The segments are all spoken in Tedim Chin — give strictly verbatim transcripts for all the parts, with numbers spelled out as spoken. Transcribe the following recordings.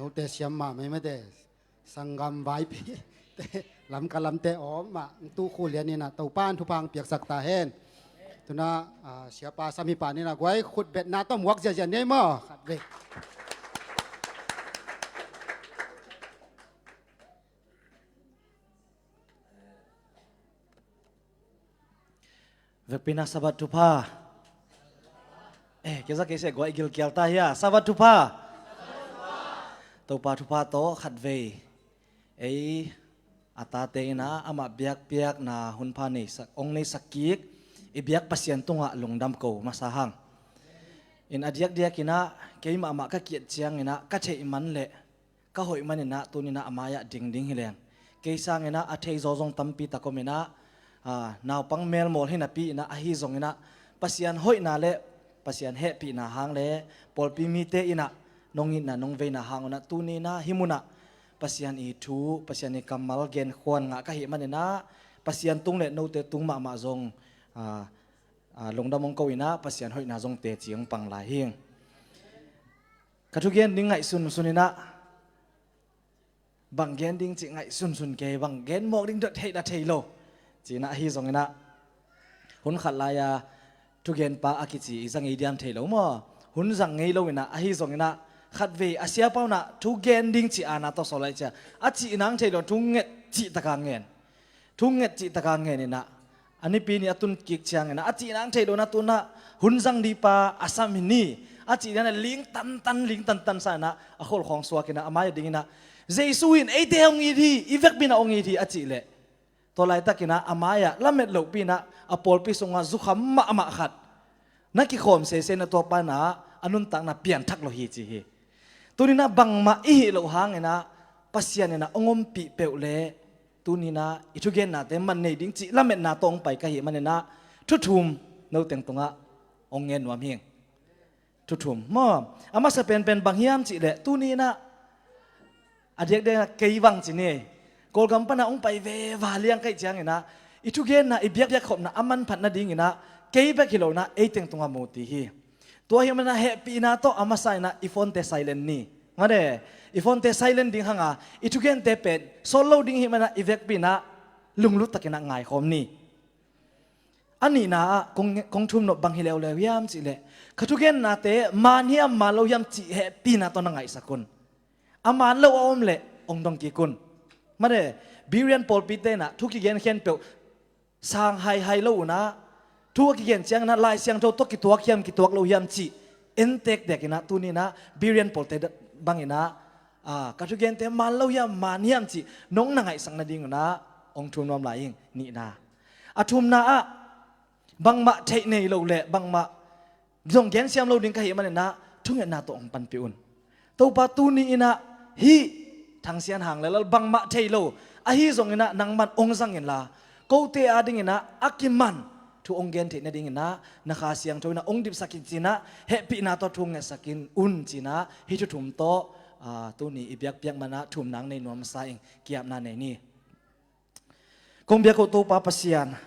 Te siam mahmah mate, sanggam vaipi te, Lamka lamte om mah, tu khu lian inah Topa in thupha hong piaksak ta hen. Tuna, ah, siapa Sam hi pan inah guai khutbetna tawh muak ziazia ni ei maw? Khat vei. Vekpi inah Sabbath thupha. Eh, kei za kei se guai gilkial ta hia. Sabbath thupha. Topa thupha tawh khat vei. Ei, a tate inah amah biakpiakna hunpha neisak, ong neisak kik i biak Pasian tungah lungdam ko masa hang. In a diakdiak inah kei mahmah ka kiat ciang inah ka theih man leh ka hoih man inah tuni inah a mai-ah ding ding hi leng. Kei sang inah a thei zaw zong tampi tak om inah, ah, naupang melmawl hi napi inah ahi zong inah Pasian hoihna le Pasian hehpihna hang le pawlpi mite inah nong itna nong veina hang un ah tuni inah hih munah Pasian i thu, Pasian i kammal genkhuan ngah ka hih man inah Pasian tung le note tung mahmah zong, ah, ah, lungdam ong ko inah Pasian hoihna zong teci ong pang lai hing. Ka thugen ding ngaihsun sun inah bang gen ding cih ngaihsun sun kei, bang gen mawk ding dot theih na thei lo. Ci inah ahi zong inah hun khat lai-a thugenpa a kici i za ngei diam thei lo maw? Hun zang ngei lo inah ahi zong inah khat vei a siapa un ah thugen ding cih ana tawh sawl lai cia a cih nang thei lo, thu nget cih taka ngen. Thu nget cih taka ngen inah a nipi ni a tun kik ciang inah a cih nang thei lo na tun ah hun zang dipa a sam hi ni a cih inah ling tantan ling tantan sa inah a kholkhawng suak inah a mai-ah ding inah Jesu in eite hong it hi, i vekpi inah hong it hi a cih leh tua laitak inah a mai-ah lamet lohpi inah a pawlpi sungah zukham mahmah khat na kikhawm sese na tua pa inah a nuntakna pianthak lo hi ci hi. Tuni inah bangmah i hih loh hang inah Pasian inah ong ompih peuh leh tuni inah i thugennate man nei ding cih lametna tawh ong pai ka hih man inah thu thum no teng tungah ong ngen nuam hing. Thu thum maw? A masa penpen bang hiam cih leh tuni inah a diakdiak inah kei bang ci ni. Kawlgam pan ah ong pai veva liang ka hih ciang inah i thugenna i biakbiak khopna a manphat nading inah kei bek hi lo inah ei teng tungah mu ti hi. Tua hi man inah hehpihna tawh a masa inah i phone-te silent ni. Mate, i phone-te silent ding hang a i thugente pen sawl lo ding hi man inah i vekpi inah lunglut tak inah ngaikhawm ni. A nihna ah kong, kong thum nop bang hi leuleu hiam cih leh ka thugennate man hiam man lo hiam cih hehpihna tawh na ngaihsak un. A man lo a om leh ong dong kik un. Mate, Berean pawlpite inah thu kigen khempeuh sang haihai lo un ah thu a kigen ciang inah Lai Siangtho tawh kituak hiam kituak lo hiam cih en tektek inah tuni inah Berean pawlte bang inah, ah, ka thugente man lo hiam man hiam cih nong na ngaihsak nading un ah ong thum nuam lai ing. Nihna. A thumna ah bangmah theih nei lo leh bangmah zong gensiam lo ding ka hih man inah thungetna tawh ong panpih un. Topa, tuni inah hih Thang Sian Hang le lal bangmah thei lo ahi zong inah nangman ong zang inla kote ading inah a kiman thu ong gen theih nading inah na Kha Siangtho inah ong dipsak in ci inah hehpihna tawh thu ngetsak in un ci inah hih thu thum tawh, ah, tuni i biakpiak man ah thum nang nei nuam masa ing. Ki-apna nei ni. Kong biak uh Topa Pasian,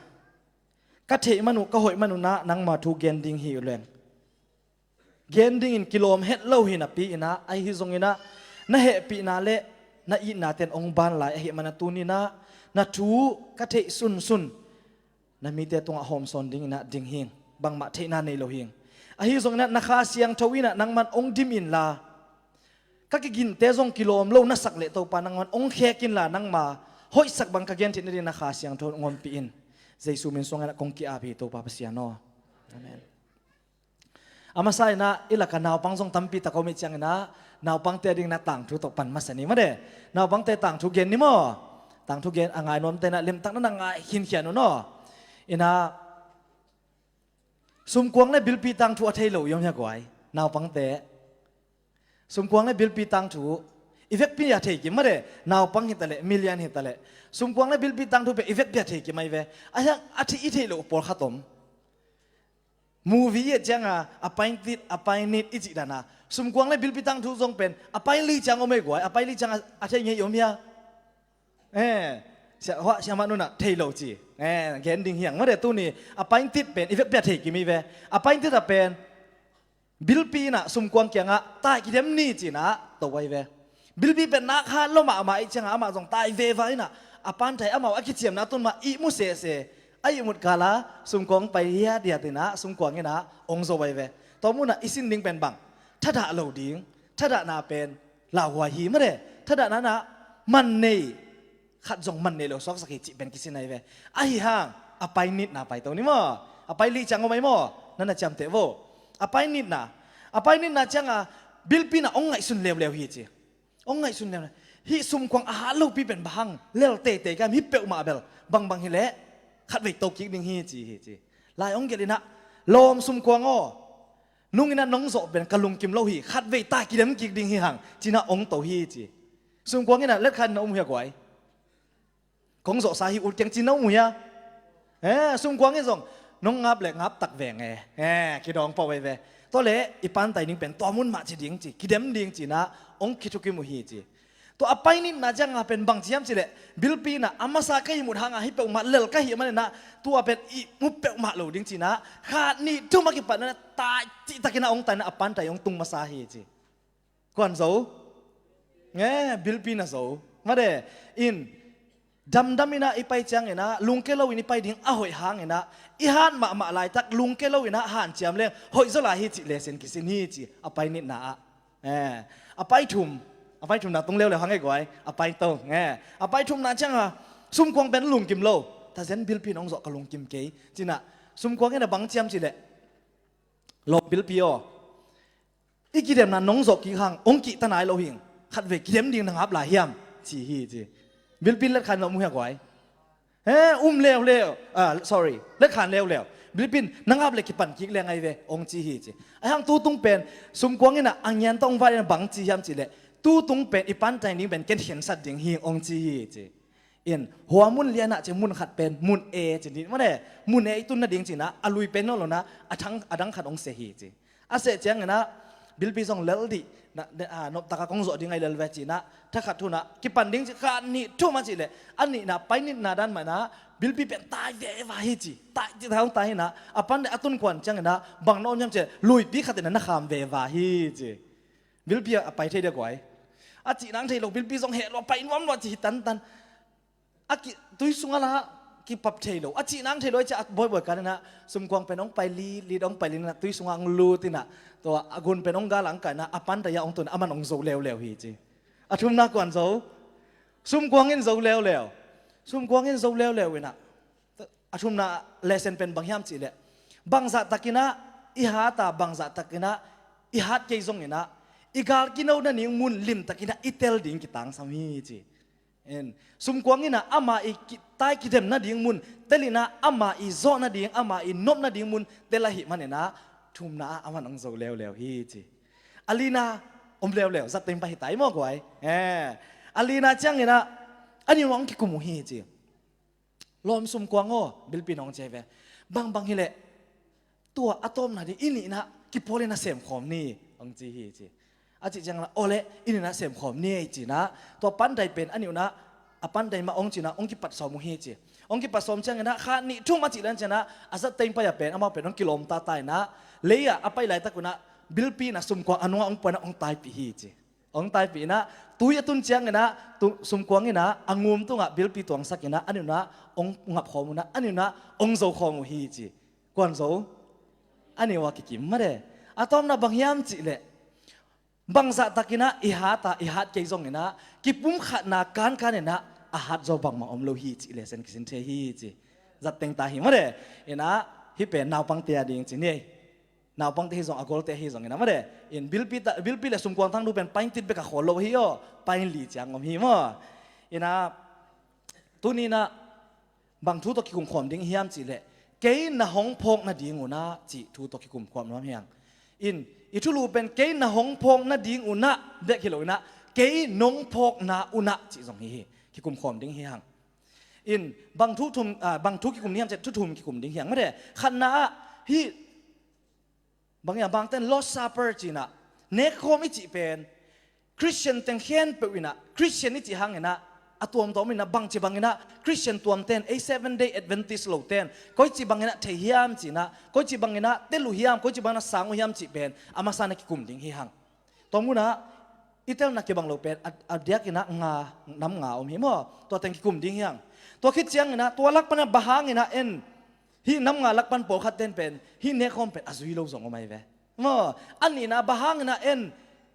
ka theih man uh ka hoih man un ah nangma thu gen ding hi uh leng gen dingin kilawm het lo hi napi inah ahi zong inah na hehpihna le na itna ten ong ban lai ahih man a tuni inah na thu ka theih sunsun na mite tungah hawmsawn ding inah ding hing. Bangmah theihna nei lo hing. Ahi zong inah na Kha Siangtho inah nangman ong dim inla ka kiginte zong kilawm lo na sak leh Topa nangman ong khek inla nangma hoihsak bang ka gen theih nading na Kha Siangtho ong ompih in. Jesu min suang inah kong ki-ap hi Topa Pasian aw. Amen. A masa inah i lak ah naupang zong tampi tak om ih ciang inah naupangte ading inah tangthu tawh pan masa ni mate. Naupangte tangthu gen ni maw? Tangthu gen a ngai nuamte inah limtak na na ngai khinkhian un aw. Inah sumkuang le bilpi tangthu a thei lo i om hia guai? Naupangte. Sumkuang le bilpi tangthu i vekpi a thei kim mate. Naupang hi ta leh, milian hi ta leh, sumkuang le bilpi tangthu pen i vekpi a thei kim ahi ve. A hiang a thei, i theih loh pawlkhat om. Movie i et ciang a, a paintit, a painit i cih dan a, sumkuang le bilpi tangthu zong pen a paili ciang om ei guai, a paili ciang a, a thei ngei om hia? Eh, sia, hua, siamah nun ah thei lo ci. Eh, gen ding hiang mate tuni, a paintit pen i vekpi a thei kim hi ve. A paintit a pen bilpi inah sumkuang kiangah tai kidem ni ci inah to ahi ve. Bilpi pen nak hat lo mahmah ih ciangah amah zong tai veva inah a pantai amau a kiciamna tun mah ihmu sese. A ihmut kala sumkuang pai hiathiat inah sumkuang inah ong zo vai ve. Tua munah i sin ding pen bang? Thadah lo ding. Thadahna pen lauhuai hi made. Thadahna nah man nei khat zong man nei lo suaksak hi cih pen kisin ahi ve. Ahi hang a pai nitna pai to ni maw? A pai lih ciang om ahi maw? Nana ciamteh vo. A pai nitna, a pai nitna cianga bilpi nah ong ngaihsun leuleu hi ci. Ong ngaihsun leuleu. Hih sumkuang a hat lopi pen bang hang lel teitei ka hi peuhmah bel bangbang hileh khatvei to kik ding hi ci hi ci. Lai ong gelh inah lawm sumkuang aw, nung inah nong zawh pen ka lungkim lo hi, khatvei ta kidem kik ding hi hang cinah ong to hi ci. Sumkuang inah letkhan na um hia guai? Kong zawhsa hi ut keng ci na um uh hia? Eh, sumkuang in zong nong ngap le ngap tak veng e. Eh, kidawng pawh veve. Tua le i pantai ding pen tua mun mah ci ding ci, kidem ding cinah ong kithukim uh hi ci. Tua a pai nitna cianga pen bang ci hiam cileh bilpi nah a masa ka ihmut hanga hi peuhmah lel ka hih maninah tua pen ihmu peuhmah lo ding cinah khat nih thum a kipat nanah tai cihtakinah ong tainah a pantai ong tung masa hi ci. Kuan zo? Nge, bilpi na zo. Made in damdam inah i pai cianginah lungke loin i pai ding a hoih hanginah i hat mahmah laitak lungke loinah hanciam leng hoih zaw lai hi cih lesen kisin hi ci a pai nitna ah. Eh, a pai thum, a pai thumna tung leuleu hang e guai. A pai to nge, a pai thumna cianga sumkuang pen lungkim lo. Tazen bilpi nong zawh ka lungkim kei cinah sumkuang inah bang ciam cileh lawm bilpi aw, i kidemna nong zawh kik hang ong kihta nai lo hing. Khatvei kidem ding na ngap lai hiam ci hi ci. Bilpin letkhan na um uh hia guai? He, um leuleu. Ah, sorry, letkhan leuleu. Bilpin na ngap le kipan kik leng ahi ve ong ci hi ci. Ahi hang tutung pen sumkuang inah a ngianta ong vat inah bang ci hiam cileh tutung pen i pantai ding pen ken khensat ding hi ong ci hi ci. In hua mun lianah ci mun khat pen mun e ci ding mane, mun e i tun nading cinah a lui pen nawn lonah a thang a dang khat ong se hi ci. A seh cianginah bilpi zong lel dih na, na, a, noptaka kong zawh ding ahi lel ve cinah thakhat thunah kipan ding ci khat nih thum a cihleh a nihna pai nitna dan mahinah bilpi pen tai veva hi ci. Tai ci tai hong tai hinah a pan a tun kuan cianginah bang na om hiam cileh luipi khatinah na kham veva hi ci. Bilpi a pai thei dia guai. A cih nang thei lo bilpi zong heh lua pai nuam lua ci hi tantan. A ki tui sungah lah kipap thei lo. A cih nang thei lo a cih a buaibuai kaninah sumkuang pen hong pai lilit hong pai lilinah tui sungah hong lutinah tua a gun pen hong galang kainah a panta ia hong tunah a man hong zo leuleu hi ci. A thumna kuan zo. Sumkuang in zo leuleu. Sumkuang in zo leuleu inah a thumna lesen pen bang hiam cihleh bangzah takinah i hata bangzah takinah i hat kei zonginah i gal kino nading mun limtakinah i tel ding kitangsam hi ci. En, sumkuang inah ama i ki, tai kidem nading mun telinah ama i zawh nading ama i nop nading mun tel ahih maninah thumna ah a man hong zo leuleu hi ci. A lina om leuleu zatteng pa hi tai maw guai? Eh, a lina cianginah a nihna hong kikum uh hi ci. Lawm sumkuang aw, bilpi nong ciai ve. Bangbang hileh tua a tawpna ding i nihnah kipawl inah semkhawm ni hong ci hi ci. A cih cianginah awleh i nihnah semkhawm ni ei cinah tua pandai pen a nihnah a pandai mah hong cinah hong kipat sawm uh hi ci. Hong kipat sawm cianginah khat nih thum a cih lian cianginah a zatteng pai a pen amau pen hong kilawm tata inah lei ah a pai laitak unah bilpi inah sumkuang a nungah hong puanah hong taipih hi ci. Hong taipih inah tui a tun cianginah sumkuang inah a ngum tungah bilpi tuangsak inah a nihnah hong ngapkhawm unah a nihnah hong zokhawm uh hi ci. Kuan zo? A nihna kikim made. A tawpna bang hiam cihleh bangzah takinah i hata i hat kei zonginah kipumkhatna kankaninah a hat zaw bangmah om lo hi cih lesen kisin thei hi ci. Zatteng ta hi made. Inah hih pen naupangte a ding ci ni ei. Naupangte hi zong a golte hi zonginah made. In bilpi le sumkuang thang du pen paintit bek a khawl lo hi aw. Pain li ciang om hi maw? Inah tuninah bang thu tawh kikumkhawm ding hiam cihleh kei na hong phawk nading unah cih thu tawh kikumkhawm nuam hiang. In i thulu pen kei na hong phawk nading unah bek hi lo inah kei nong phawkna unah cih zong hi hi. Kikumkhawm ding hi hang. In bang thu thum, ah, bang thu kikum ding hiam cihleh thu thum kikum ding hiang made. Khatna ah hih bang ia bangten Lord's Supper cinah nekkhawm i cih pen Christian teng khempeuh inah Christian i cih hanginah a tuamtuam inah bangci banginah Christian tuamten ei Seven Day Adventist loten koici banginah thei hiam cinah koici banginah tel uh hiam koici banginah sang uh hiam cih pen a masa na kikum ding hi hang. Tua munah i telna kibang lo pen a, a diakinah nga, nam nga om hi maw? Tua teng kikum ding hiang. Tua khit cianginah tua lak panah bang hanginah en hih nam nga lak pan pawlkhat ten pen hih nekhawm pen a zui lo zong om ahi ve maw? A nihna bang hanginah en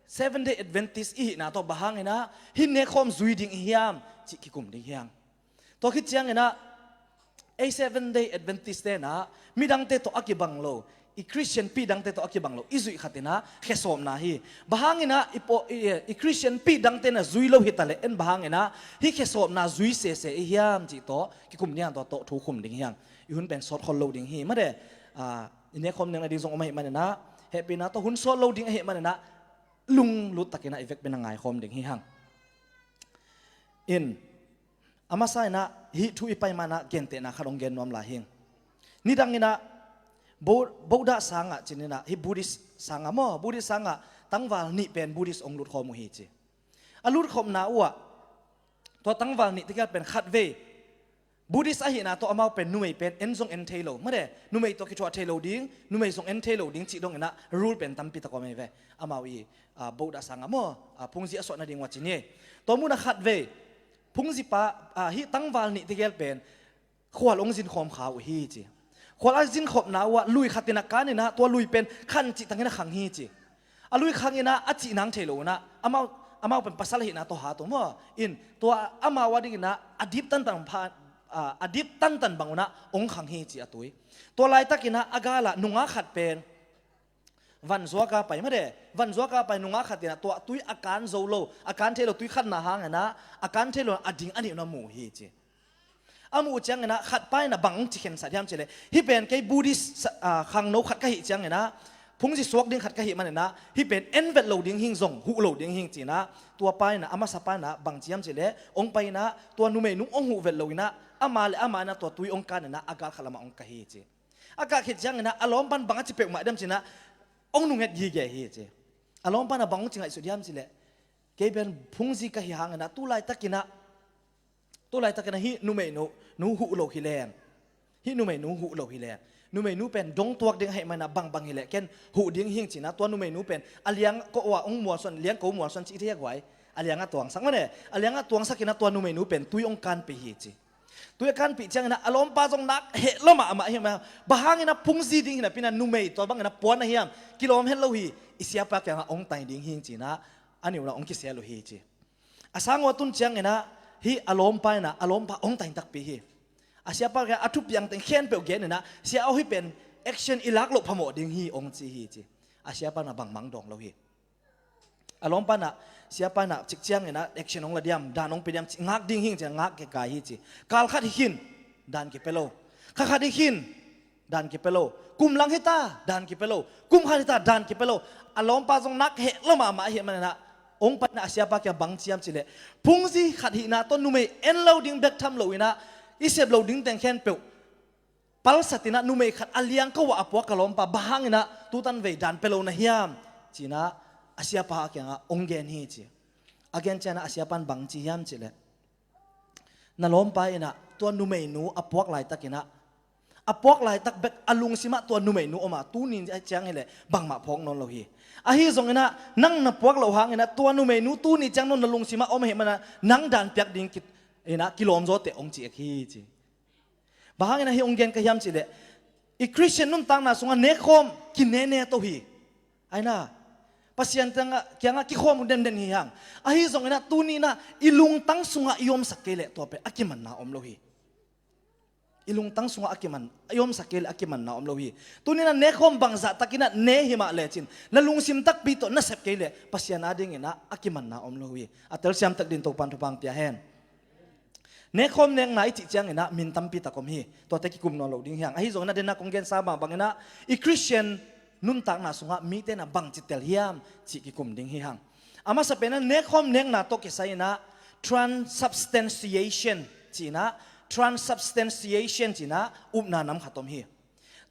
Seven Day Adventist i hihna tawh bang hanginah hih nekhawm zui ding i hiam cih kikum ding hiang. Tua khit cianginah ei Seven Day Adventist tenah midangte tawh a kibang lo, i Christian pi dangte tawh a kibang lo i zuih khatinah khesawmna hi. Bang hanginah i, paw, i, i Christian pi dangte na zui lo hitaleh en bang hanginah hih khesawmna zui sese i hiam cih tawh kikum ding hiang, tua tawh thu khum ding hiang. I hun pen sawt khol lo ding hi made. A, i nekhawm neng na ding zong om ahih maninah hehpihna tawh hun sawt lo ding ahih maninah lunglut takinah i vek pen a ngaikhawm ding hi hang. In a masa inah hih thu i pai manah gentehna khat hong gen nuam lai hing. Nidanginah Bo-, Buddha sangah cininah hih Buddhist sangah maw, Buddhist sangah tangval nih pen Buddhist hong lutkhawm uh hi ci. A lutkhopna uhah tua tangval nih tegel pen khatvei Buddhist ahihna tawh amau pen numei pen en zong en thei lo made, numei tawh kithuah thei lo ding, numei zong en thei lo ding cih donginah rule pen tampi tak om ahi ve. Amau i, a, Buddha sangah maw, a, phungzi a suah nading uh a ci ni. Tua munah khatvei phungzipa, a, hih tangval nih tegel pen khual hong zinkhawm kha uh hi ci. Khual a zinkhopna uhah lui khatinah kaninah tua lui pen khan cih tanginah khang hi ci. A lui khanginah a cih nang thei lo unah amau, amau pen pasal ahihna tawh hat uh maw? In tua amau a dinginah a dip tantan pha, a, a dip tantan bang unah hong khang hi ci a tui. Tua laitakinah a galah nungak khat pen vanzuaka pai made, vanzuaka pai nungak khatinah tua tui a kan zo lo, a kan thei lo tui khatna hanginah a kan thei lo a ding a nih unah mu hi ci. A muh uh cianginah khatpa inah bang hong ci khensat hiam cileh hih pen kei Buddhist sa-, a, khangno khat ka hih cianginah phungzi suak ding khat ka hih maninah hih pen en vet lo ding hing zong huh lo ding hing cinah tua pa inah a masa pa inah bang ci hiam cileh hong pai inah tua numeinu hong huh vet lo inah ama le ama inah tua tui hong kaninah a galkhat lamah hong ka hi ci. A kah khit cianginah a lawmpan bang a ci peuhmah diam cinah hong nunget gige hi ci. A lawmpan a bang hong ci ngaihsut hiam cileh kei pen phungzi ka hi hanginah tu laitakinah tu laitakinah hih numeinu nu huh lo hi leng, hih numeinu huh lo hi leng, numeinu pen dong tuak ding ahih manah bangbang hileh ken huh ding hing cinah tua numeinu pen a liang ko uh a hong mualsuan, liang ko mualsuan cih thei a guai. A liangah tuangsak mane, a liangah tuangsakinah tua numeinu pen tui hong kanpih hi ci. Tui a kanpih cianginah a lawmpa zong nak heh lo mahmah hi mah, bang hanginah phungzi ding hinapinah numei tua banginah puan a hiam kilawm het lo hi, i siapa kiangah hong tai ding hing cinah a niunah hong kisel uh hi ci. A sang uh a tun cianginah hih a lawmpa inah a lawmpa hong tai takpi hi. A siapa kiangah a thupiang teng khempeuh geninah sia aw hih pen action i lak loh phamawh ding hi hong ci hi ci. A siapa inah bangmang dawng lo hi. A lawmpa inah siapa inah cik cianginah action hong la diam, dan hong pia diam, ngak ding hing cinah ngak kekai hi ci. Kal khat hi khin dan kipia lo. Kha khat hi khin dan kipia lo. Kum lang hita dan kipia lo. Kum khat hita dan kipia lo. A lawmpa zong nak heh lo mahmah ahih maninah hong painah a siapa kiang bang ci hiam cileh phungzi khat hihna tawh numei en lo ding bek tham loinah i sep lo ding teng khempeuh palsatinah numei khat a liang ko ah a puak ka lawmpa bang hanginah tutan vei dan pia lo na hiam cinah a siapa a kiangah hong gen hi ci. A gen cianah a siapa in bang ci hiam cileh na lawmpa inah tua numeinu a puak laitakinah a puak laitak bek a lungsimah tua numeinu om a tuni ciang hileh bangmah phawk nawn lo hi. Ahi zonginah nang na puak loh hanginah tua numeinu tuni ciang nawn na lungsimah om ahih manah nang dan piak ding ki, inah kilawm zawteh hong ci ek hi ci. Bang hanginah hih hong gen ka hiam cileh i Christian nuntakna sungah nekhawm kinene to hi. Aina Pasian kiangah kikhawm denden hi hang. Ahi zonginah tuninah i lungtang sungah i omsak kei leh tua pen a kimanna om lo hi. I lungtang sungah a kiman, i omsak kei leh a kimanna om lo hi. Tuninah nekhawm bangzah takinah ne himah lecin na lungsim takpi tawh na sep kei leh Pasian adinginah a kimanna om lo hi. A telsiam tak din Topan thupha pia hen. Nekhawm nekna i cih cianginah min tampi tak om hi. Tuate kikum nawn lo ding hiang. Ahi zonginah denah kong gensa bangbanginah i Christian nuntakna sungah mite na bangci tel hiam cih kikum ding hi hang. A masa penah nekhawm nekna tawh kisai inah transubstantiation cinah, transubstantiation cinah upna nam khat om hi.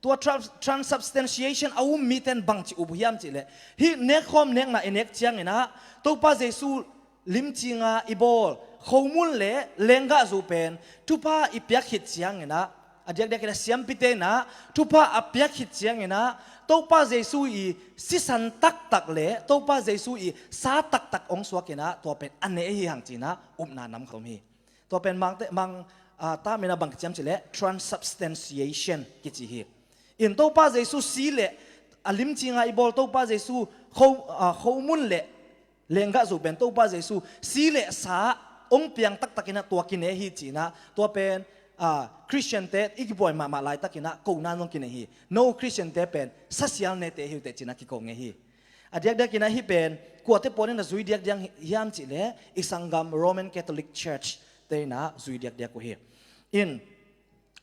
Tua trans-, transubstantiation a um miten bangci up uh hiam cihleh hih nekhawm nekna i nek cianginah Topa Jesu limcinga i bawl khomul le lenggahzu pen thupha i piak khit cianginah A diakdiak in ah siampite in ah thupha a piak khit ciangin ah Topa Jesu i sisan taktak le Topa Jesu i sa taktak hong suak in ah tua pen a ne hi hang ci-in ah upna nam khat om hi. Tua pen Mangte, Mang, ah, tam in ah bang kici hiam cih leh transubstantiation kici hi. In Topa Jesu si le a limcing a i bawl Topa Jesu kho, ah, khomun le lenggah zu pen Topa Jesu si le sa hong piang taktak in ah tua kine hi ci-in ah tua pen, ah, Christian-te i kibuai mahmah laitak in ah kona in zong kinei hi. No, Christian-te pen sa sial nete hi uh teh ci-in ah kiko ngei hi. A diakdiak in ah hih pen kuate pawl in ah zui diakdiak hiam cih leh i sanggam Roman Catholic Church-te in ah zui diakdiak uh hi. In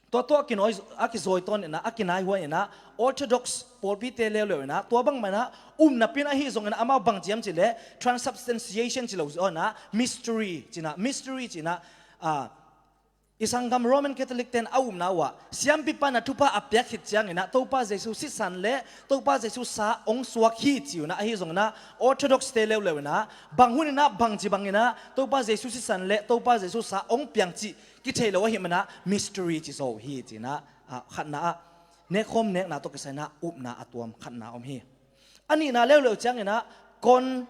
tua tawh a kinawi, a kizawi tawn in ah, a kinaihuai in ah, Orthodox pawlpite leuleu in ah tua bangmah in ah um napi in ah, ahi zongin ah amau bang ci hiam cih leh transubstantiation ci lo zaw in ah mystery ci-in ah, mystery ci-in ah, ah, i sanggam Roman Catholic-te'n a upna uh ah siampipa in ah thupha a piak khit ciangin ah Topa Jesu sisan le Topa Jesu sa hong suak hi ci uh in ah, ahi zongin ah Orthodox-te leuleu in ah bang hun in ah bangci bangin ah Topa Jesu sisan le Topa Jesu sa hong piang cih kithei lo ahih manin ah mystery ci zaw uh hi ci-in ah, ah, khatna ah nekkhawm nekna tawh kisai in ah upna a tuam khatna om hi. A nihna leuleu ciangin ah con,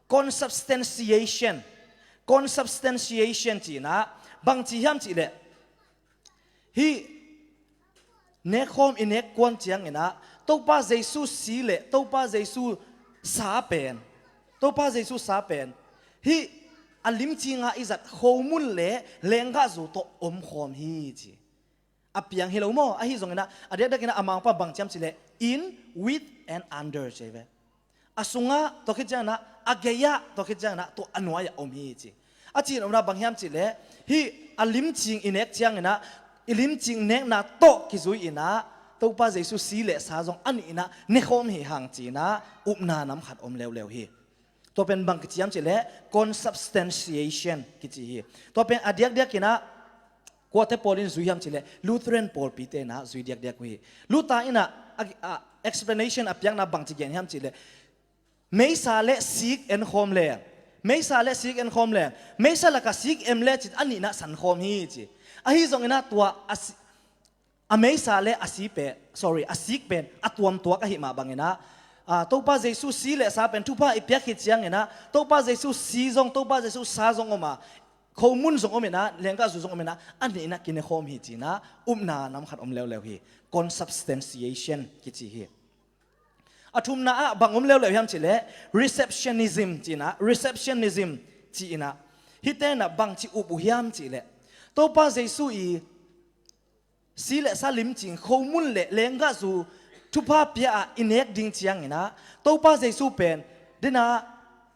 consubstantiation, consubstantiation ci-in ah bang ci hiam cih leh hih nekkhawm i nek kuan ciangin ah Topa Jesu si le Topa Jesu sa pen, Topa Jesu sa pen hih a limcing a i zat khomun le lenggah zu tawh omkhawm hi ci. A piang hi lo maw? Ahi zongin ah a diakdiak in ah a mangpa bang ci hiam cih leh in, with and under ci ve. A sungah tua khit ciangin ah, a gei-ah tua khit ciangin ah, tua a nuai-ah om hi ci. A cih nopna bang hiam cih leh hih a limcing i nek ciangin ah, i limcing nekna tawh kizui in ah Topa Jesu si le sa zong a nih in ah nekhawm hi hang ci-in ah upna nam khat om leuleu hi. Tua pen bang kici hiam cih leh consubstantiation kici hi. Tua pen a diakdiak in ah kuate pawl in zui hiam cih leh Lutheran pawlpite in ah zui diakdiak uh hi. Luther in ah, a, a, explanation a piakna bang ci gen hiam cih leh meisa le sik enkhawm leng, meisa le sik enkhawm leng, meisa lakah sik em le ci a nih in ah sankhawm hi ci. Ahi zongin ah tua a si, a meisa le a si pen, sorry, a sik pen a tuamtuak ahih mah bangin ah, ah, Topa Jesu si le sa pen thupha i piak khit ciangin ah Topa Jesu si zong, Topa Jesu sa zong om a, khomun zong om in ah, lenggah zu zong om in ah, a nih in ah kinekhawm hi ci-in ah upna nam khat om leuleu hi. Consubstantiation kici hi. A thumna ah bang om leuleu hiam cih leh receptionism ci-in ah, receptionism ci-in ah hihte in ah bang ci up uh hiam cih leh Topa Jesu i si le sa limcing khomun le lenggah zu thupha pia a i nek ding ciangin ah Topa Jesu pen dena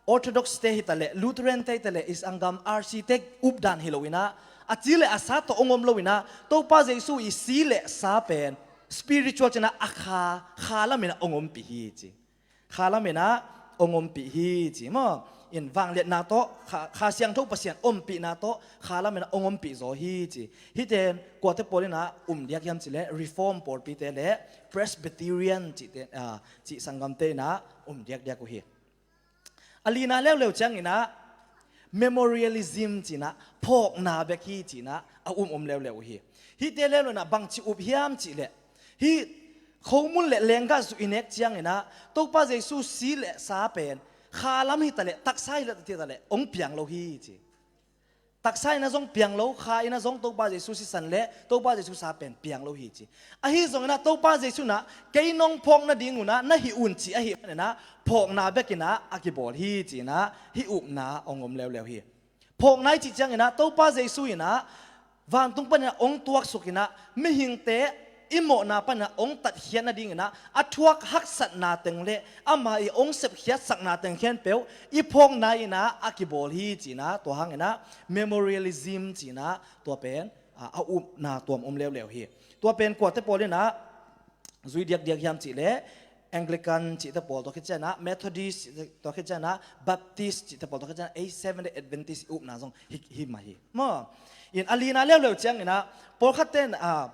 Orthodox-te hi ta leh, Lutheran-te hi ta leh, i sanggam R C-te updan hi lo in ah, a ci le a sa tawh hong om lo in ah, Topa Jesu i si le sa pen spiritual ci-in ah a kha, kha lam in ah hong ompih hi ci. Kha lam in ah hong ompih hi ci maw? In vangliatna tawh, kha, kha siangtho Pasian ompihna tawh kha lam in ah hong ompih zaw hi ci. Hihte in kuate pawl in ah um diak hiam cih leh Reform pawlpite le Presbyterian cihte, ah, cih sanggamte in ah um diakdiak uh hi. A lina leuleu ciangin ah memorialism ci-in ah phawkna bek hi ci-in ah a um om leuleu uh hi. Hihte leuleu in ah bang ci up hiam cih leh hih khomun le lenggah zu i nek ciangin ah Topa Jesu si le sa pen kha lam hi ta leh, taksa hi ta leh hong piang lo hi ci. Taksa in ah zong piang lo, kha in ah zong Topa Jesu sisan le Topa Jesu sa pen piang lo hi ci. Ahi zongin ah Topa Jesu in ah kei nong phawk nading un ah na hih un ci ahih manin ah phawkna bek in ah a kibawl hi ci-in ah hih upna hong om leuleu hi. Phawkna i cih ciangin ah Topa Jesu in ah vantung panin ah hong tuaksuk in ah mihingte i mawhna panin ah hong tatkhiat nadingin ah a thuak haksatna teng le ama i hong sepkhiatsakna teng khempeuh i phawkna in ah a kibawl hi ci-in ah tua hangin ah memorialism ci-in ah tua pen, ah, a upna tuam om leuleu hi. Tua pen kuate pawl in ah zui diakdiak hiam cih leh Anglican cihte pawl, tua khit ciangin ah Methodist, tua khit ciangin ah Baptist cihte pawl, tua khit ciangin ah Seventh-day Adventist i upna zong hi, hi mah hi maw? In a lina leuleu ciangin ah pawlkhatte in ah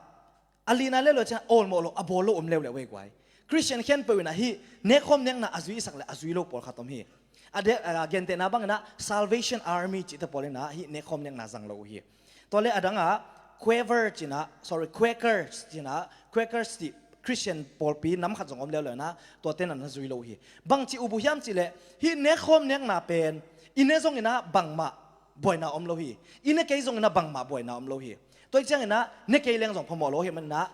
a lina leuleu ciangin ah awlmawh lo, a bawl lo om leuleu ei guai. Christian khempeuh in ah hih nekkhawm nekna a zui i sak leh a zui lo pawlkhat om hi. A de, a gentehna bangin ah Salvation Army cihte pawl in ah hih nekkhawm nekna zang lo uh hi. Tua le a dang ah Quaver cih na, sorry, Quakers cih na, Quakers cih Christian pawlpi nam khat zong om leuleu na, tuate na na zui lo hi. Bangci up uh hiam cih leh, hih nekkhawm nekna pen i ne zongin ah bangmah buaina om lo hi. I ne kei zongin ah bangmah buaina om lo hi. Tua hi ciangin ah ne kei leng zong phamawh lo hi, manin ah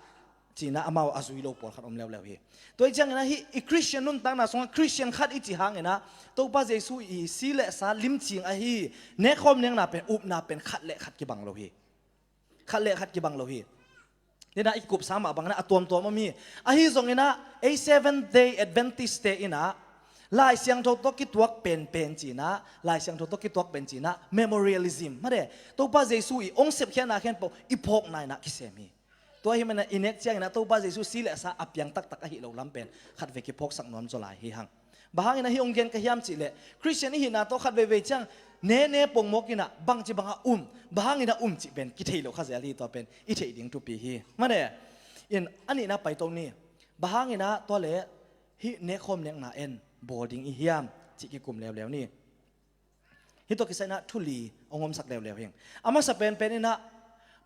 cih na amau a zui lo pawlkhat om leuleu hi. Tua hi ciangin ah hih i Christian nuntakna sungah Christian khat i cih hangin ah Topa Jesu i si le sa limcing ahi nekkhawm nekna pen, upna pen khat le khat kibang lo hi. Khat le khat kibang lo hi. Nina i kupsa mah bangin ah a tuamtuam om hi. Ahi zongin ah ei Seventh Day Adventist te in ah Lai Siangtho tawh kituak penpen cih na, Lai Siangtho tawh kituak pen cih na, memorialism, mate, Topa Jesu i hong sepkhiatna khempeuh i phawkna in ah kisem hi. Tua hi manin ah i nek ciangin ah Topa Jesu si le sa a piang taktak ahih lo lam pen khatvei kiphawksak nuam zaw lai hi hang. Bang hangin ah hih hong gen ka hiam cih leh, Christian i hihna tawh khat veivei ciang nene pongmawk in ah bangci bangah um, bang hangin ah um cih pen kithei lo kha zel hi, tua pen i theih ding thupi hi. Mate, in a nihna paito ni. Bang hangin ah tua le hih nekkhawm nekna en bawl ding i hiam cih kikum leuleu ni. Hih tawh kisai in ah thu li hong omsak leuleu hing. A masa penpen in ah,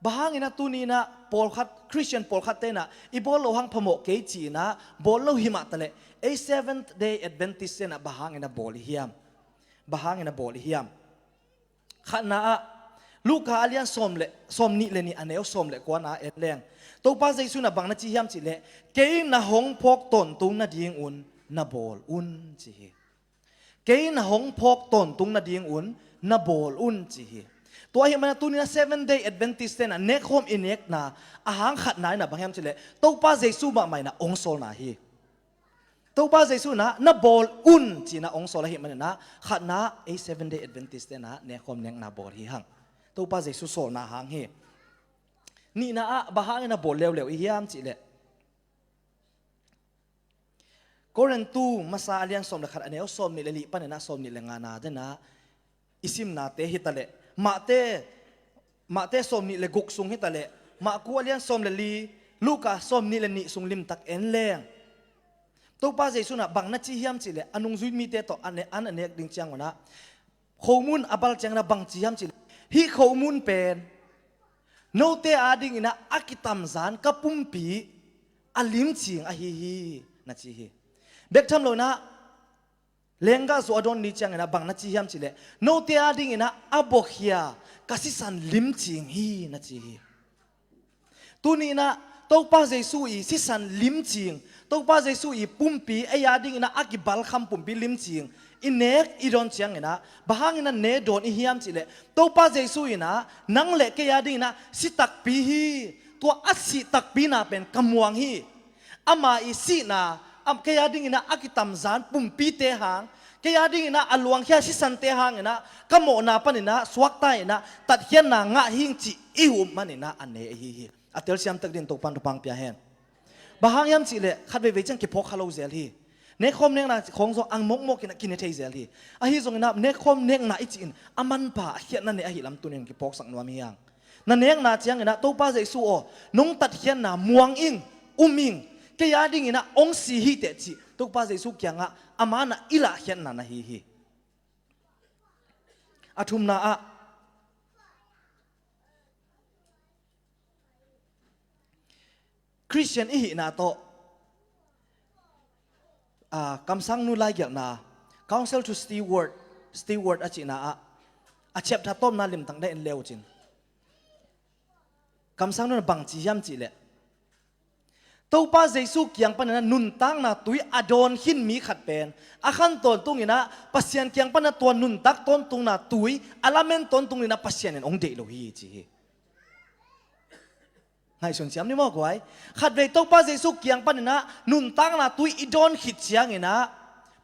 bang hangin ah tuni in ah pawlkhat, Christian pawlkhatte in ah i bawl loh hang phamawh kei ci-in ah bawl lo hi mah taleh, ei Seventh Day Adventist te in ah bang hangin ah bawl i hiam? Bang hangin ah bawl i hiam? Khatna ah, Luka a lian sawm le, sawmnih le nih a neu sawm le kuana en leng, Topa Jesu in ah bang na ci hiam cih leh, kei na hong phawk tawntung nadingun na bawl un, ci hi. Kei na hong phawk tawntung nadingun na bawl un, ci hi. Tua ahih manin ah tuni in ah Seventh Day Adventist te in ah nekkhawm i nekna a hang khatna in ah bang hiam cih leh, Topa Jesu mahmah in ah hong sawlna hi. Topa Jesu in ah na bawl un ci-in ah hong sawl ahih manin ah khatna ei Seventh Day Adventist te in ah nekkhawm nekna bawl hi hang. Topa Jesu sawlna hang hi. Nihna ah bang hangin ah bawl leuleu i hiam cih leh, Korintu masa a lian sawm le khat a neu sawmnih le li panin ah sawmnih le ngana den ah i simnate hi taleh, Mate, Mate sawmnih le guk sung hi taleh, Marku a lian sawm le li, Luka sawmnih le nih sung limtak en leng, Topa Jesu in ah bang na ci hiam cih leh, a nungzui mite tawh a ne-, an a nek ding ciangun ah, khomun a bal ciangin ah bang ci hiam cih leh, hih khomun pen note adingin ah a kitamzan ka pumpi a limcing ahi hi, na ci hi. Bek tham lo in ah, lenggah zawh a dawn ni ciangin ah bang na ci hiam cih leh, note adingin ah a buakhia ka sisan limcing hi, na ci hi. Tuni in ah Topa Jesu i sisan limcing, Topa Jesu i pumpi, ei adingin ah a kibalkham pumpi limcing i nek i dawn ciangin ah, bang hangin ah ne dawn i hiam cih leh, Topa Jesu in ah nang le kei adingin ah si takpi hi. Tua a sih takpina pen ka muang hi. Ama i sihna, am, kei adingin ah a kitamzan pumpite hang, kei adingin ah a luangkhia sisante hangin ah ka mawhna panin ah suakta in ah tatkhiatna ngah hing cih i huh manin ah a ne ahi hi. A telsiam tak dingin Topa'n thupha pia hen. Bang hang hiam cih leh, khat veivei ciang kiphawk kha lo zel hi. Nekkhawm nekna khawng zong ang mawkmawk in ah kine thei zel hi. Ahi zongin ah nekkhawm nekna i cih in a manpha a khiatna nei ahih lam tuni in kiphawksak nuam hi hang. Na nekna ciangin ah, Topa Jesu aw, nong tatkhiatna muang ing, um ing, kei adingin ah hong si hi teh cih Topa Jesu kiangah a man ah i lahkhiatna na hi hi. A thumna ah, Christian i hihna tawh, ah, kamsangnu laigelhna, Counsel to Steward, Steward a cihna ah, a chapter tawpna limtak na en le uh cin. Kamsangnu in ah bang ci hiam cih leh, Topa Jesu kiang panin ah nuntakna tui a dawn khin mi khat pen, a khan tawntungin ah Pasian kiang panin ah tua nuntak tawntungna tui a lamen tawntungin ah Pasian in hong deih lo hi, ci hi. Ngaihsun siam ni maw guai. Khatvei Topa Jesu kiang panin ah nuntakna tui i dawn khit ciangin ah,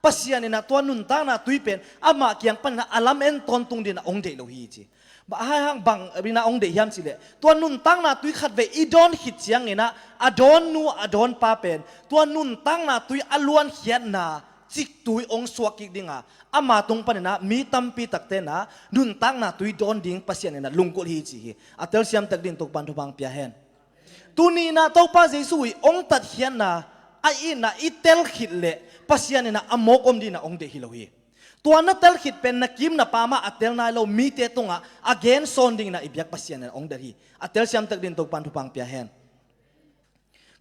Pasian in ah tua nuntakna tui pen amah kiang panin ah a lamen tawntung dingin ah hong deih lo hi, ci. Bang hang, bang in ah hong deih hiam cih leh, tua nuntakna tui khatvei i dawn khit ciangin ah, a dawnnu a dawnpa pen tua nuntakna tui a luankhiatna ciktui hong suak kik ding a, ama tung panin ah mi tampi takte in ah nuntakna tui dawn ding Pasian in ah lunggulh hi, ci hi. A telsiam tak dingin Topa'n thupha pia hen. Tuni in ah Topa Jesu i hong tatkhiatna, a itna i tel khit leh Pasian in ah a mawk om dingin ah hong deih hi lo hi. Tua na tel khit pen na kim na pam ah a tel nai lo mite tungah a gen sawn dingin ah i biak Pasian in hong delh hi. A telsiam tek dingin Topa'n thupha pia hen.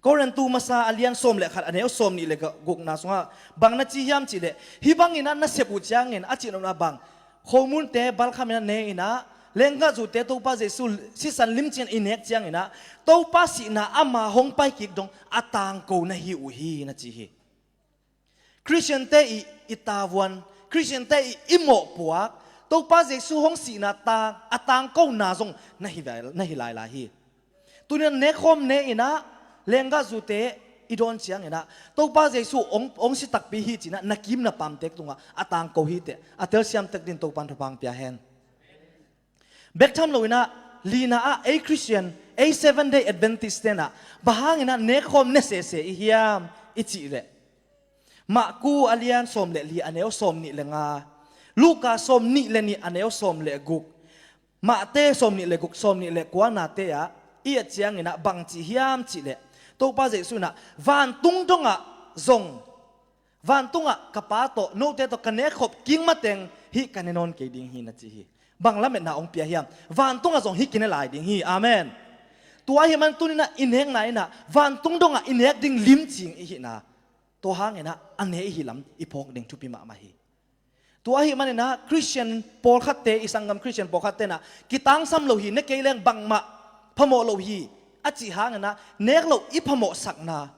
Korintu masa a lian sawm le khat, a neu sawm nih le gukna sungah bang na ci hiam cih leh, hih bangin ah na sep uh ciangin a cih nopna bang, khomunte balkham in ah ne in ah, lenggahzute Topa Jesu sisan limci in i nek ciangin ah, Topa sihna ama hong pai kik dong a tangko na hi uh hi, na ci hi. Khristiante i, i tavuan, Khristiante i, i mawhpuak, Topa Jesu hong sihna tang, a tangkona zong na hi lai, na hi lai lai hi. Tuni-in ah nekkhawm ne in ah, lenggahzute i dawn ciangin ah, Topa Jesu hong, hong si takpi hi ci-in ah, na kim na pamte tungah a tangko hi teh, a telsiam tek dingin Topa'n thupha pia hen. Bek tham lo in ah, lina ah, ei Khristian, ei Seventh Day Adventist ten ah, bang hangin ah nekkhawm ne sese i hiam i cih leh, Marku a lian sawm le li, a neu sawm nih le nga, Luka sawm nih le nih, a neu sawm le guk, Mate sawm nih le guk, sawm nih le kuanate ah i et ciangin ah bang ci hiam cih leh, Topa Jesu in ah, vantung dongah zong, vantungah ka Pa tawh, note tawh ka nekkhop kik mateng, hih ka ne nawn kei ding hi, na ci hi. Bang lametna hong pia hiam? Vantungah zong hih kine lai ding hi. Amen. Tua ahih man tuni-in ah i nekna in ah vantung dongah i nek ding limci ing i hihna, tua hangin ah a ne i hih lam i phawk ding thupi mahmah hi. Tua ahih manin ah Khristian pawlkhatte, i sanggam Khristian pawlkhatte in ah, kitangsam lo hi, ne kei leng bangmah phamawh lo hi, a cih hangin ah nek loh i phamawhsakna,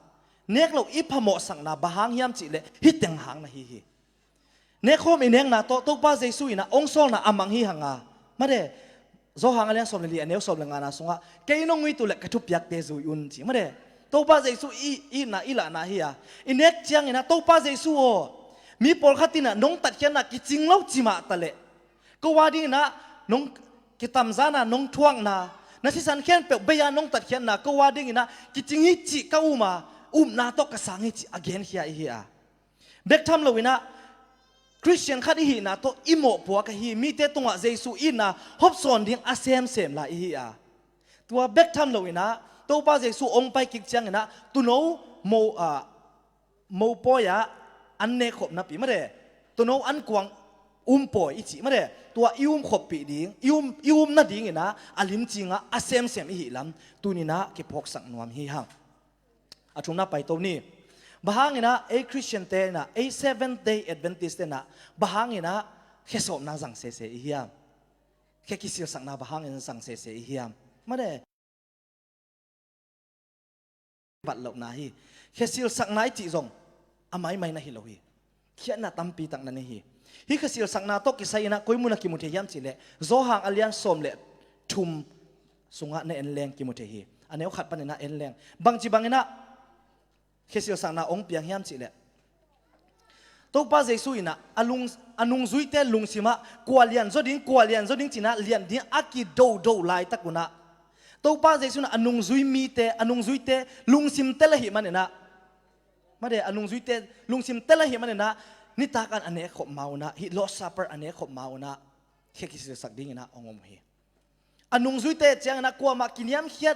nek loh i phamawhsakna bang hang hiam cih leh, hih teng hang na hi hi. Nekkhawm i nekna tawh Topa Jesu in ah hong sawlna a mang hi hang a, mate, Johan a lian sawm le li, a neu sawm le ngana sungah, kei nong it uh leh ka thupiakte zui un, ci, mate. Topa Jesu i, i itna, i lahna hi a, i nek ciangin ah, Topa Jesu aw, mi pawlkhat in ah nong tatkhiatna kicing lo ci mah ta leh, ko a dingin ah nong kitamzanna, nong thuakna, na sisan khempeuh bei-a nong tatkhiatna, ko a dingin ah kicing hi cih ka um a, upna tawh ka sang hi cih a genkhia i hi a. Bek tham lo in ah, Khristian khat i hihna tawh i mawhpuak ahi, mite tungah Jesu itna hopsawn ding a semsem lai i hi a. Tua bek tham lo in ah, Topa Jesu hong pai kik ciangin ah, tuuno mo, ah, mopawi ah an nekkhopnapi, mate, tuuno an kuang um pawi i cih, mate, tua i um khoppih ding, i um, i um nadingin ah a limci in ah a semsem i hih lam tuni-in ah kiphawksak nuam hi hang. A thumna paito ni. Bang hangin ah ei Khristiante in ah, ei Seventh Day Adventist te in ah, bang hangin ah khe sawpna zang sese i hiam? Khe kisilsakna bang hangin zang sese i hiam? Mate, vat lohna hi. Khe silsakna i cih zong a maimai na hi lo hi. Khiatna tampi tak na nei hi. Hih khe silsakna tawh kisai in ah koi mun ah kimu thei hiam cih leh, Johan a lian sawm le thum sungah na en leng kimu thei hi. A neu khat panin ah en leng. Bangci bangin ah khe silsakna hong piang hiam cih leh, Topa Jesu in ah a lung, a nungzuite lungsim ah kua lian zaw ding, kua lian zaw ding ci-in ah lian ding a kidodo laitak un ah, Topa Jesu in ah a nungzui mite, a nungzuite lungsim tel ahih manin ah, mate, a nungzuite lungsim tel ahih manin ah, nitak an a nekkhop ma un ah, hih Lord's Supper a nekkhop ma un ah, khe kisilsak dingin ah hong om uh hi. A nungzuite ciangin ah kuamah kiniamkhiat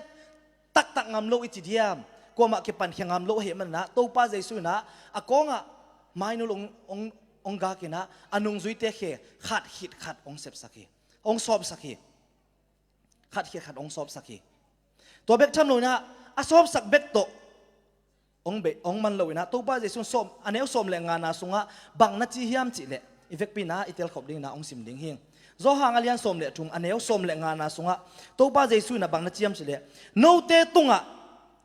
taktak ngam lo i ci diam, kuamah kipankhia ngam lo ahih manin ah, Topa Jesu in ah a kawngah mainul hong, hong, hong gak in ah, a nungzuite khe khat khit khat hong sepsak hi, hong sawpsak hi. Khat khit khat hong sawpsak hi. Tua bek tham lo in ah, a sawpsak bek tawh hong bei, hong man lo in ah, Topa Jesu in sawm, a neu sawm le ngana sungah bang na ci hiam cih leh, i vekpi in ah i telkhop dingin ah hong sim ding hi. Johan a lian sawm le thum, a neu sawm le ngana sungah Topa Jesu in ah bang na ci hiam cih leh, note tungah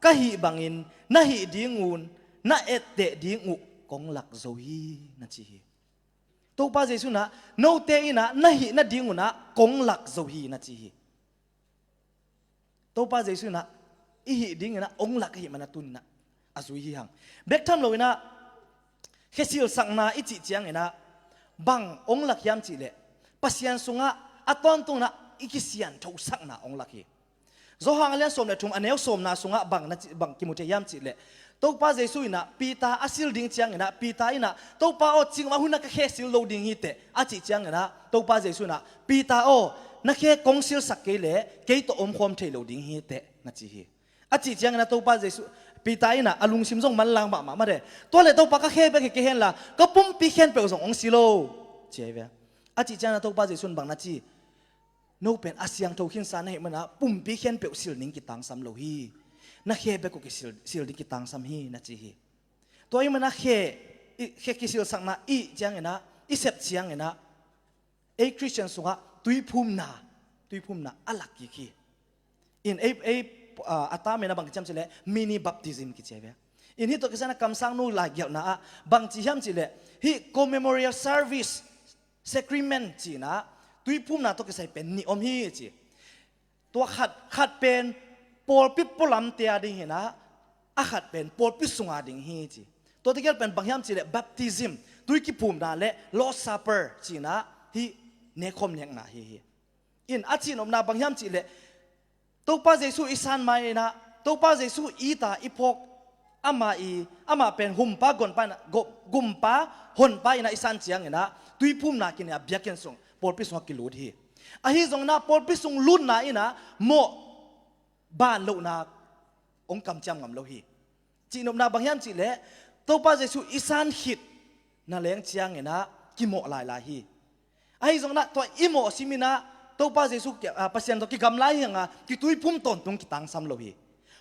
ka hih bangin na hih ding un, na etteh ding uh kong lak zo hi, na ci hi. Topa Jesu in ah, note in ah na hih nading un ah kong lak zo hi, na ci hi. Topa Jesu in ah i hih dingin ah hong lak ahih manin ah tuni-in ah a zui hi hang. Bek tham lo in ah khe silsakna i cih ciangin ah bang hong lak hiam cih leh, Pasian sungah a tawntung in ah i kisianthosakna hong lak hi. Johan a lian sawm le thum, a neu sawmna sungah bang na ci, bang kimu thei hiam cih leh, Topa Jesu in ah Peter a sil ding ciangin ah, Peter in ah, Topa aw, cihnopna hun ah ka khe sil lo ding hi teh, a cih ciangin ah, Topa Jesu in ah, Peter aw, na khe kong silsak kei leh kei tawh omkhawm thei lo ding hi teh, na ci hi. A cih ciangin ah Topa Jesu, Peter in ah a lungsim zong manlang mahmah, mate. Tua leh Topa, ka khe bek hi kei hen la, ka pumpi khempeuh zong hong si lo. ci a hi ve. A cih ciangin ah Topa Jesuh in bang na ci? No pen a siangtho khinsa na hih manin ah pumpi khempeuh sil ding kitangsam lo hi. Na khe bek uh kisil, sil ding kitangsam hi na ci hi. Tua ahih manin ah khe, i, khe kisilsakna i hih ciangin ah, i sep ciangin ah, ei Khristian sungah tuiphumna, tuiphumna a lak kik hi. In ei, ei, ah, a tam in ah bang kici hiam cih leh mini baptism kici a hi ve. In hih tawh kisai in ah kamsangnu laigelhna ah bang ci hiam cih leh hih commemorial service, sacrament ci-in ah tuiphumna tawh kisai pen nih om hi ci. Tua khat, khat pen pawlpi pualamte a ding hi-in ah, a khat pen pawlpi sung a ding hi ci. Tua tegel pen bang hiam cih leh baptism, tui kiphumna leh Lord's Supper ci-in ah hih nekkhawm nekna hi hi. In a cihnopna bang hiam cih leh Topa Jesuh i san ma-in ah, Topa Jesuh it a i phawk, amah i, amah pen humpa gonpa in ah, go-, gumpa honpa in ah i san ciangin ah tuiphumna kinei a biakinn sung, pawlpi sungah kilut hi. Ahi zongin ah pawlpi sung lutna in ah mawh ban lohna hong kamciam ngam lo hi. Cihnopna bang hiam cih leh Topa Jesuh i san khit na leng ciangin ah kimawh lailai hi. Ahi zongin ah tua i mawh simin ah Topa Jesuh ki-, ah, Pasian tawh kigamla hi hang a kituiphum tawntung kitangsam lo hi.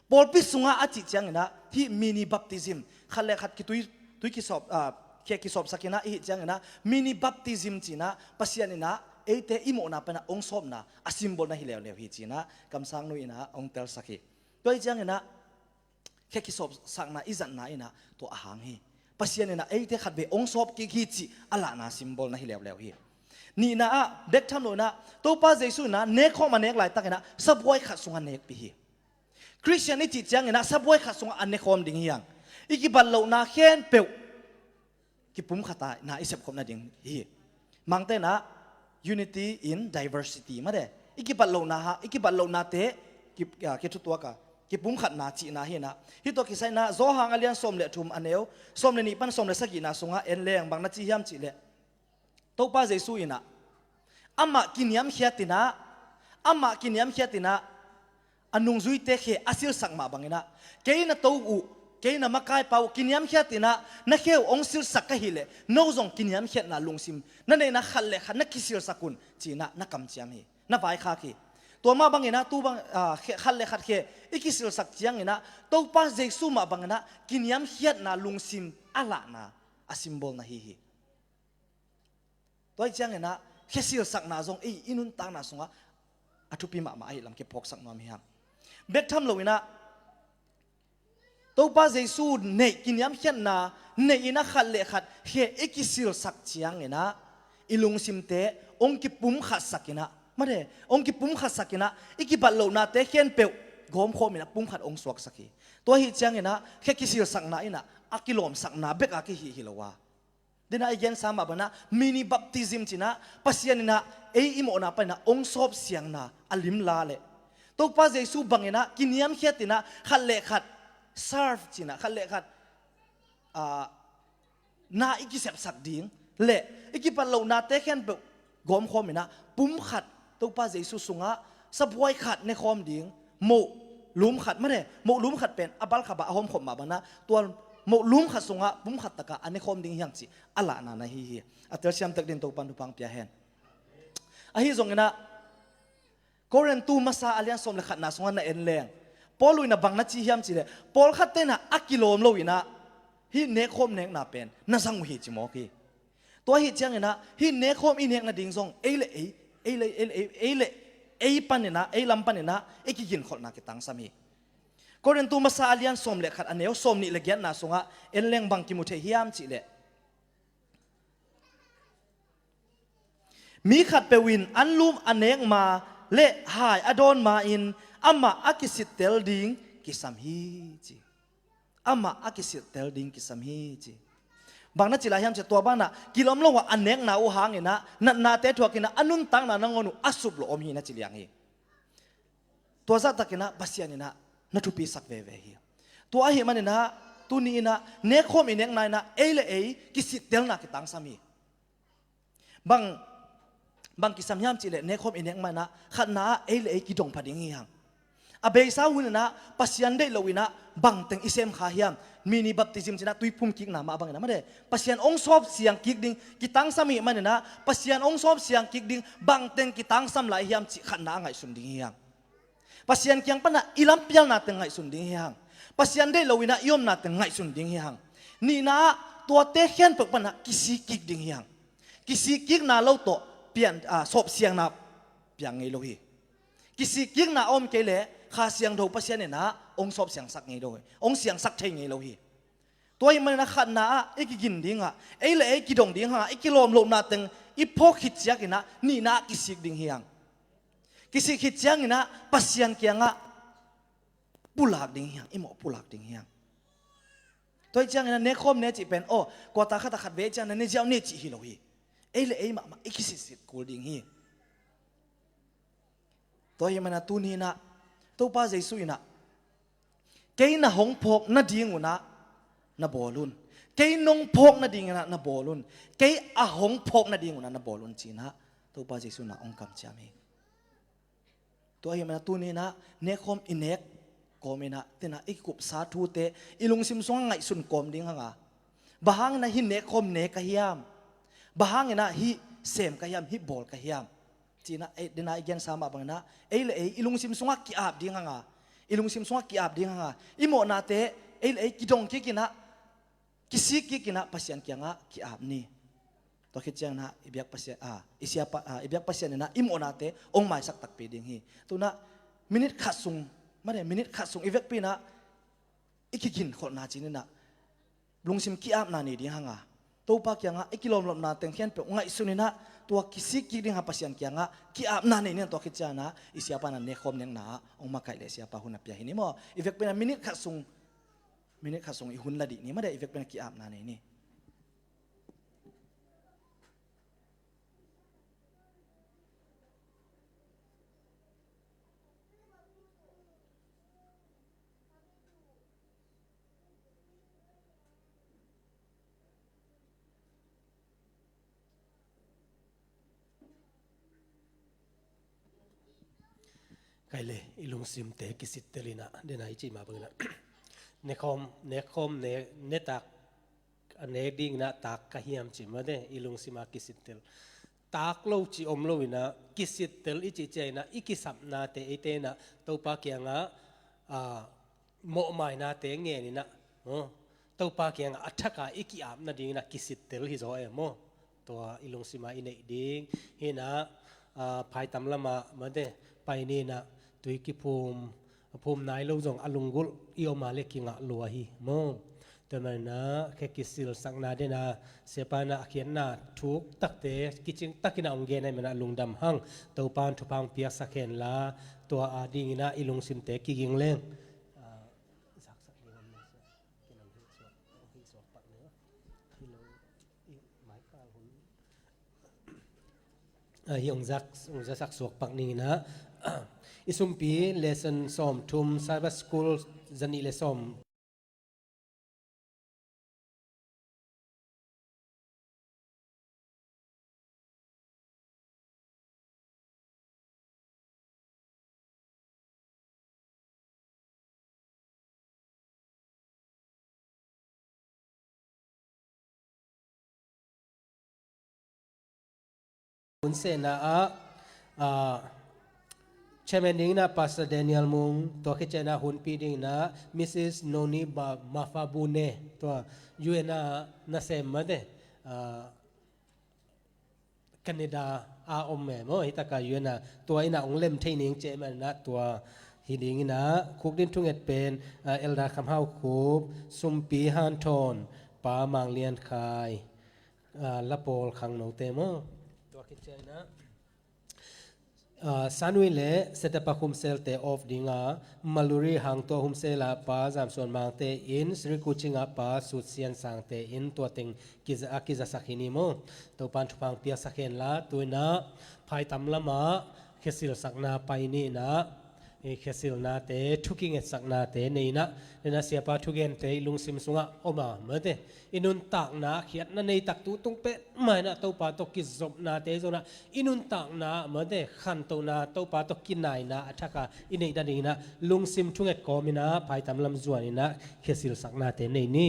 Pawlpi sungah a cih ciangin ah hih mini baptism, khat leh khat kitui, tui kisawp, ah, khe kisawpsak in ah i hih ciangin ah mini baptism ci-in ah Pasian in ah eite i mawhna pan ah hong sawpna a symbol na hi leuleu hi ci-in ah kamsangnu in ah hong telsak hi. Tua ahih ciangin ah khe kisawpsakna i zatna in ah tua a hang hi. Pasian in ah eite khatvei hong sawp kik hi cih a lahna symbol na hi leuleu hi. Nihna ah, bek tham lo in ah Topa Jesuh in ah nekkhawm a nek laitakin ah sabuai khat sungah nekpih hi. Khristian i cih ciangin ah sabuai khat sungah a nekhawm ding hi hang. I kibat lohna khempeuh kipumkhat a na i sepkhop nading hi. Mangte in ah unity in diversity mah de. I kibat lohna ha, i kibat lohnate ki, ah, kithutuak a, kipumkhatna cihna hi in ah. Hih tawh kisai in ah Johan a lian sawm leh thum, a neu sawm leh nih pan sawm leh sagihna sungah en leng bang na ci hiam cih leh Topa Jesuh in ah amah kiniamkhiat in ah, amah kiniamkhiat in ah a nungzuite khe a silsak mah bangin ah, kei na to uh, kei na makaipa uh kiniamkhiat in ah na khe uh hong silsak ka hih leh no zong kiniamkhiatna lungsim na neih in ah khat leh khat na kisilsak un ci-in ah na kamciam hi, na vaikhak hi. Tua mah bangin ah tu bang, ah, khe, khat leh khat khe i kisilsak ciangin ah Topa Jesuh mah bangin ah kiniamkhiatna lungsim a lahna a symbol na hi hi. Tua ahih ciangin ah khe silsakna zong ei i nuntakna sungah a thupi mahmah ahih lam kiphawksak nuam hi hang. Bek tham lo in ah Topa Jesuh neih kiniamkhiatna neih in ah khat leh khat khe i kisilsak ciangin ah i lungsimte hong kipumkhatsak in ah, mate, hong kipumkhatsak in ah i kibat lohnate khempeuh gawmkhawm in ah pumkhat hong suaksak hi. Tua ahih ciangin ah khe kisilsakna in ah a kilawmsakna bek a kihih hi lo a, den a i gensa mah bangin ah mini baptism ci-in ah Pasian in ah ei i mawhna panin ah hong sawpsiangna a limla leh Topa Jesuh bangin ah kiniamkhiat in ah khat leh khat serve ci-in ah khat leh khat, ah, na i kisepsak ding leh i kibat lohnate khempeuh gawmkhawm in ah pumkhat Topa Jesuh sungah sabuai khat nekhawm ding, moh lum khat, mate, moh lum khat pen a balkhap a a hawmkhop mah bangin ah tua moh lum khat sungah pumkhat takah a nekhawm ding hi hang cih a lahna na hi hi. A telsiam tak dingin Topa'n thupha hong pia hen. Ahi zongin ah Korintu masa a lian sawm leh khatna sungah na en leng Paul in ah bang na ci hiam cih leh pawlkhatte in ah a kilawm lo in ah hih nekkhawm nekna pen na zang uh hi ci mawk hi. Tua ahih ciangin ah hih nekkhawm i nek nading zong ei leh ei, ei leh ei, ei leh ei panin ah, ei lam panin ah i kiginkholhna kitangsam hi. Korintu masa a lian sawm leh khat a neu sawm nih leh giatna sungah en leng bang kimu thei hiam cih leh mi khatpeuh in anlum a nek ma leh hai a dawn ma-in amah a kisittel ding kisam hi ci. Amah a kisittel ding kisam hi ci. Bang na ci lai hiam cih leh tua bangin ah kilawm lo a a nekna uh hangin ah natnate thuak in ah a nuntakna nangawn uh a sup lawh om hi na ci liang hi. Tua zahtakin ah Pasian in ah na thupisak veve hi. Tua ahih manin ah tuni in ah nekkhawm i nekna in ah ei leh ei kisittelna kitangsam hi. Bang, bang kisam hiam cih leh nekkhawm i nek ma-in ah khatna ah ei leh ei kidong pha ding hi hang. A beisa hun inah Pasian deih lo inah bangteng i sem kha hiam? Mini baptism cinah tuiphum kikna mah bang inah made Pasian hong sawp siang kik ding kitangsam ih man inah Pasian hong sawp siang kik ding bangteng kitangsam lai hiam cih khatna a ngaihsun ding hi hang. Pasian kiang panah i lampialna teng ngaihsun ding hi hang. Pasian deih lo inah i omna teng ngaihsun ding hi hang. Nihna ah tuate khempeuh panah kisik kik ding hi hang. Kisik kikna lo tawh pian, ah, sawp siangna piang ngei lo hi. Kisik kikna a om kei leh Kha Siangtho Pasian inah hong sawp siangsak ngei lo hi. Hong siangsak thei ngei lo hi. Tua ahih manin a khatna ah i kigin dingah, ei le ei kidong ding hangah i kilawm lohna teng i phawk khit cianginah nihna ah kisik ding hi hang. Kisik khit cianginah Pasian kiangah pulak ding hi hang, i mawh pulak ding hi hang. Tua ahih cianginah nekhawm ne cih pen aw, kuata khatah khat ve cianginah ne ziau ne cih hi lo hi. Ei le ei mahmah i kisitsit kul ding hi. Tua ahih manin a tuni inah Topa Jesuh inah kei na hong phawk nading unah na bawl un. Kei nong phawk nading unah na bawl un. Kei a hong phawk nading unah na bawl un cinah Topa Jesuh inah hong kamciam hi. Tua ahih manin a tuni inah nekhawm i nek kawm inah tenah i kikupsa thute i lungsim sungah ngaihsun kawm ding hanga. Bang hanginah hih nekhawm ne ka hiam? Bang hanginah hih sem ka hiam, hih bawl ka hiam? Cinah ei dena i gensa mah banginah ei le ei i lungsim sungah ki-ap ding hanga. I lungsim sungah ki-ap ding hanga. I mawhnate ei le ei kidong kikinah, kisik kikinah Pasian kiangah ki-ap ni. Tua khit cianginah i biak Pasian, ah, i siapa, ah, i biak Pasian inah i mawhnate hong maisak takpi ding hi. Tunah minit khat sung, made minit khat sung i vekpi inah i kiginkholhna cininah lungsim ki-apna nei ding hanga. Topa kiangah i kilawmlawmna teng khempeuh ngaihsun inah tua kisik kik ding hanga Pasian kiangah ki-apna nei ni. Tua khit cianginah i siapa inah nekhawm nekna ah hong makaih leh siapa hun a pia hi ni maw? I vekpi inah minit khat sung, minit khat sung i hun la dih ni, made i vekpi inah ki-apna nei ni. Kai le, i lungsimte kisittel inah, dena i cih mah banginah nekhawm, nekhawm ne, ne tak, a nek ding inah tak ka hiam cih mah de, i lungsim a kisittel. Tak lo cih om lo inah, kisittel i cih ciang inah, i kisapnate eite inah Topa kiangah, ah, mawhmainate ngen inah, oh, Topa kiangah a thaka i ki-ap nading inah kisittel hi zaw e maw? Tua i lungsim a i neih ding hi inah, ah, phaitam lamah mate pai ni inah tui kiphum, phum nai lo zong a lunggulh i om a le kingah lua hi maw? Tua manin ah khe kisilsakna dena siapa inah a khiatna thuk takte kicing takin ah hong gen ahih manin ah lungdam hang. Topa in thupha hong piaksak hen la, tua a ding inah i lungsimte kiging leng. Ah, zaksak ding om na sia. Ken hong hih suak, hong hih suak pak ni. Hi lo, i mai kal hun. Ah, hi hong zak, hong zaksak suak pak ning inah. I sumpi lesson sawm thum, Sabbath School zanih le sawm. Hun sehna ah, ah, chairman ding inah Pastor Daniel Mung, tua khit ciang inah hunpi ding inah Missus Noni Ba Mafabune, tua U N ah nasem mate, ah, Canada a om e maw, hi taka U N ah, tua inah hong lem thei ning cih manin ah tua hi ding inah, khukdin thunget pen, ah, Elder Kham Hau Khup, sumpi hanthawn Pa Mang Lian Khai, ah, la pawl khangnote maw? Tua khit ciang inah, ah, Sanui le Setapa Khumselte off ding a, Maluri hang tua Khumsel ah Pa Zam Suan Mangte in, Sri Kuching ah Pa Sut Sian Sangte in tua teng kiza, a kizasak hi ni maw? Topa in thupha hong piaksak hen la, tu inah phaitam lamah khe silsakna pai ni inah, I khiasilnate, thukingetsaknate nei inah, nena siapa thugente i lungsim sungah om a, mate, i nuntakna khiatna nei tak tu tung pet mah inah Topa tawh kizopnate zonah i nuntakna, mate, khantohna, Topa tawh kinaina a thakha i neih nading inah lungsim thunget kawm inah phaitam lam zuan inah khiasilsaknate nei ni.